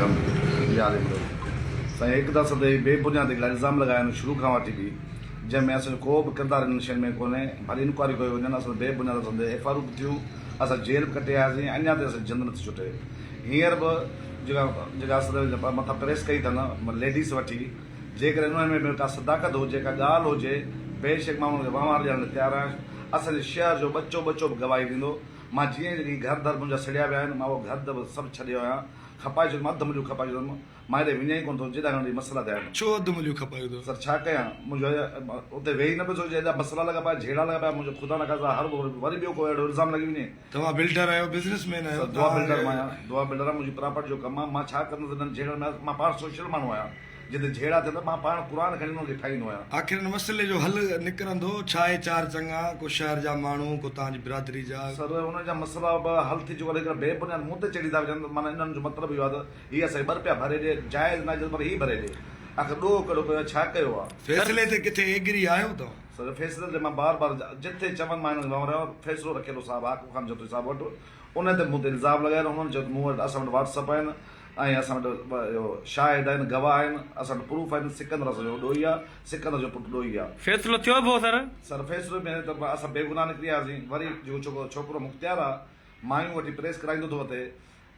عليڪم سائين هڪ ته اسان تي بي بنياد هڪڙا الزام لڳايا آهن شروع کان وٺي به جنهن ۾ اسان جو ڪو به ڪردار انهن شين ۾ ڪونهي ڀلي انڪوائري ڪيو وڃن اسان بي بنياد اسان تي ايف آر به ٿيون اسان جيل به ڪٽي آياسين اڃا تائين اسان جي جند نٿي ڇٽي هينئر به جيڪا جيڪا اسان تي مٿان پريس ڪئي اٿن ليڊيز وٺي جيڪڏهن انهن ۾ به ڪا صداقت هجي ڪا ڳالهه هجي بيشڪ مان انهن کي وهنوار ڏيڻ لاء تيار آهيان اسان جي شهر جو ٻچو ٻچو به گواهي ڏيندو مان جيئن جيڪي گهر در منهنجا سڙيا ويا آهن، مان اهو گهر در سڀ ڇڏي آيو آهيان. کپائي ڇڏيم، اڌ مليون کپائي ڇڏيم. مان هيڏي وڃان ئي ڪونه ٿو، جيڏا گهڻا مسئلا ٿيا آهن. ڇو اڌ مليون کپايون اٿو؟ سر ڇا ڪيان، منهنجو اتي ويهي نه پيو سگهجي، ايڏا مسئلا لڳا پيا، جهيڙا لڳا پيا، منهنجو خدا نخواسته هر وري ٻيو ڪو اهڙو الزام لڳي وڃي. توهان بلڊر آهيو، بزنس مين آهيو، سر دعا بلڊر مان آهيان، دعا بلڊر آهيان، منهنجي پراپرٽي جو ڪم آهي، مان ڇا ڪندس انهن جهيڙن ۾، مان پاڻ سوشل ماڻهو آهيان. جتي جهيڙا ٿين ته مان پاڻ قرآن کڻي انهن کي ٺاهيندو آهيان. آخر ان مسئلي جو حل نڪرندو ڇا اهي چار چڱا ڪو شهر جا ماڻهو ڪو توهان جي برادري جا. سر انهن جا مسئلا به حل ٿي چڪا ليڪن بي بنياد مون تي چڙهي ٿا وجهن معنيٰ انهن جو مطلب اهو آهي ته هي اسان کي ٻه رپيا ڀري ڏي جائز ناجائز پر هي ڀري ڏي آخر ڏوهه ڪهڙو ڪيو آهي ڇا ڪيو آهي. فيصلي تي ڪٿي ايگري آهيو توهان. سر فيصلي تي مان بار بار جتي چون مان انهن کي وانوريان فيصلو رکيل هو صاحب حاڪم خان جتوئي صاحب وٽ ان تي مون تي الزام لڳايا آهن انهن چيو ته مون وٽ اسان وٽ واٽس اپ آهن ۽ اسان وٽ اهو شاهد آهن، گواهه آهن، اسان وٽ پروف آهن، سڪندر اسان جو ڏوهي آ، سڪندر جو پٽ ڏوهي آ. فيصلو ٿيو به هو سر؟ سر فيصلو ۾ ته اسان بيگناهه نڪري آياسين، وري جيڪو ڇوڪرو ڇوڪرو مختيار آ، مايون وٺي پريس ڪرائيندو ٿو وتي،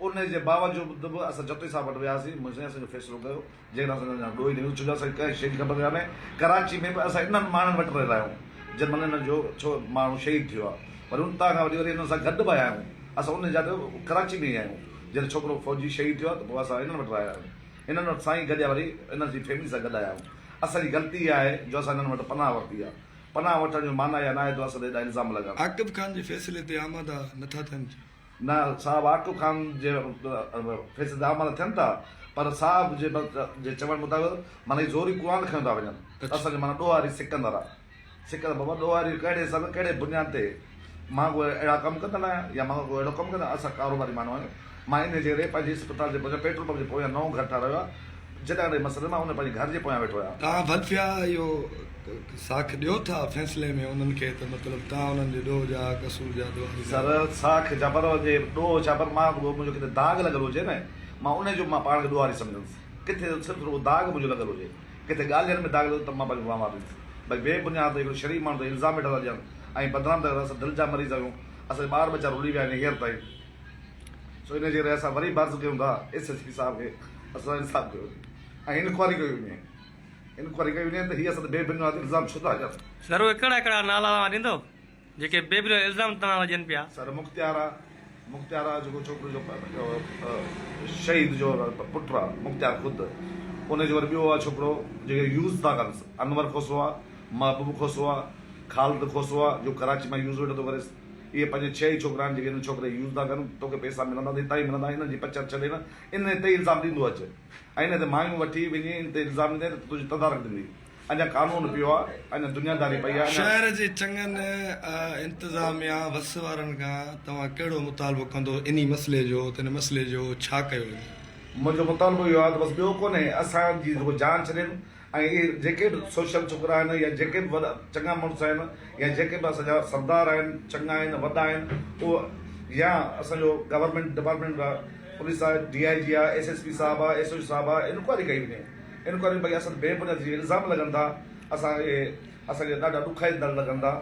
ان جي باوجود به اسان جتوئي صاحب وٽ وياسين، مون سائين اسان جو فيصلو ڪيو، جيڪڏهن اسان جا ڏوهي نڪتو، ڇو جو اسان کي ڪنهن شيء جي خبر ڪانهي، ڪراچي ۾ به اسان انهن ماڻهن وٽ رهيل آهيون، جن مهل انهن جو ڇو ماڻهو شهيد ٿيو آ، وري اتان کان وٺي وري انهن سان گڏ به آيا آهيون، اسان ان جاء تي ڪراچي ۾ ئي آهيون. جڏهن ڇوڪرو فوجي شهيد ٿيو آهي ته پوء اسان هنن وٽ آيا آهيون. هنن وٽ سائين گڏيا وري انهن جي فيملي سان گڏ آيا آهيون. اسان جي غلطي اها آهي جو اسان هنن وٽ پناهه ورتي آهي. پناهه وٺڻ جو معنيٰ اها ناهي ته اسان تي ايڏا الزام لڳن. عاقب خان جي فيصلي تي آماده نٿا ٿين ڇا؟ نه صاحب عاقب خان جي فيصلي تي آماده ٿين ٿا پر صاحب جي جي چوڻ مطابق معنيٰ هي زوري قرآن کنيو ٿا وڃن ته اسان جو معنيٰ ڏوهاري سڪندر آهي. سڪندر بابا ڏوهاري ڪهڙي حساب سان ڪهڙي بنياد تي مان ڪو اهڙا ڪم ڪندڙ آهيان يا مان ڪو اهڙو ڪم ڪندڙ اسان ڪاروباري ماڻهو آهيون مان انهي جي ڪري پنهنجي اسپتال جي پويان پيٽرول پمپ جي پويان نئون گهر ٺارايو آهي جڏهن اهڙي مسئلي مان ان پنهنجي گهر جي پويان ويٺو آهيان. توهان ڀلفيا اهو ساک ڏيو ٿا فيصلي ۾ انهن کي ته مطلب توهان انهن جي ڏوهه جا قصور جا ڏوهاري سر ساک ڇا پر جي ڏوهه ڇا پر مان رڳو منهنجو ڪٿي داغ لڳل هجي نه مان انهي جو مان پاڻ کي ڏوهاري سمجهندس ڪٿي صرف رڳو داغ منهنجو لڳل هجي. ڪٿي ڳالهين ۾ داغ لڳو ته مان پنهنجو وانوار ڏيندس. ڀئي بي بنياد هڪڙو شريف ماڻهو تي الزام ويٺا ٿا ڏين ۽ بدنام ٿا ڪرن. اسان دل جا مريض آهيون. اسان جا ٻار ٻچا رلي ويا آهن هينئر تائين. سو ان جي ڪري اسان وري به عرض ڪيون ٿا ايس ايس پي صاحب کي اسان سان انصاف ڪيو وڃي ۽ انڪوائري ڪئي وڃي. انڪوائري ڪئي وڃي ته هي اسان تي بي بنياد الزام ڇو ٿا ڏين. سر اهي ڪهڙا ڪهڙا نالا اوهان ڏيندو؟ جيڪي بي بنياد الزام توهان تي ڏين پيا. سر مختيار آ مختيار آ جيڪو ڇوڪرو جو شهيد جو پٽ آ مختيار خود ان جو وري ٻيو آ ڇوڪرو جيڪي يوز ٿا ڪن انور کوسو آ محبوب کوسو آ خالد کوسو آ جو ڪراچي مان يوز ويٺو ٿو ڪريس اهي پنج ڇهه ئي ڇوڪرا آهن جيڪي ان ڇوڪري کي يوز ٿا ڪن توکي پئسا ملندا ته هتان ئي ملندا انهن جي پچر ڇڏي نه انهن تي الزام ڏيندو اچ ۽ انهن تي مايون وٺي وڃي ان تي الزام ڏيندي ته تنهنجي تدارڪ ڏيندي. اڃا قانون پيو آ، اڃا دنياداري پئي آ، اڃا. شهر جي چڱن انتظاميا وس وارن کان توهان ڪهڙو مطالبو ڪندو انهي مسئلي جو ته ان مسئلي جو ڇا ڪيو وڃي؟ منهنجو مطالبو اهو آ ته بس ٻيو ڪونهي اسان جي رڳو جان ڇڏين ۽ اهي جيڪي به سوشل ڇوڪرا آهن يا جيڪي به وڏا چڱا مڙس آهن يا جيڪي به اسان جا سردار آهن چڱا آهن وڏا آهن اهو يا اسان جو گورنمينٽ ڊپارٽمينٽ آ پوليس آ ڊي I جي آ ايس ايس پي صاحب آ ايس او صاحب آ انڪوائري ڪئي وڃي. انڪوائري ڀئي اسان تي بي بنياد جيئن الزام لڳن ٿا اسان اهي اسان کي ڏاڍا ڏکائيندڙ لڳن ٿا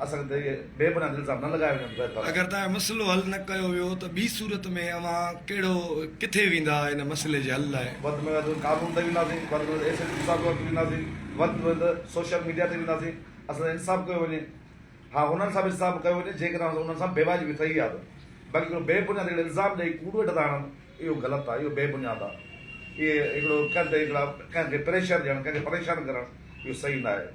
اسان تي اهي بي بنياد الزام نه لڳايا وڃن بهتر آهي. اگر توهان جو مسئلو حل نه ڪيو ويو ته ٻي صورت ۾ اوهان ڪهڙو ڪٿي ويندا ان مسئلي جي حل لاء؟ وڌ ۾ وڌ قانون تي وينداسين، وڌ ۾ وڌ ايس ايس پي صاحب وٽ وينداسين، وڌ ۾ وڌ سوشل ميڊيا تي وينداسين، اسان سان انصاف ڪيو وڃي. ها انهن سان به انصاف ڪيو وڃي جيڪڏهن انهن سان بيواجبي ٿئي ها ته. باقي هڪڙو بي بنياد هڪڙو الزام ڏئي ڪوڙ ويٺا ٿا هڻن. اهو غلط آهي، اهو بي بنياد آهي. اهي هڪڙو ڪنهن تي هڪڙا ڪنهن کي پريشر ڏيڻ، ڪنهن کي پريشان ڪرڻ اهو صحيح ناهي.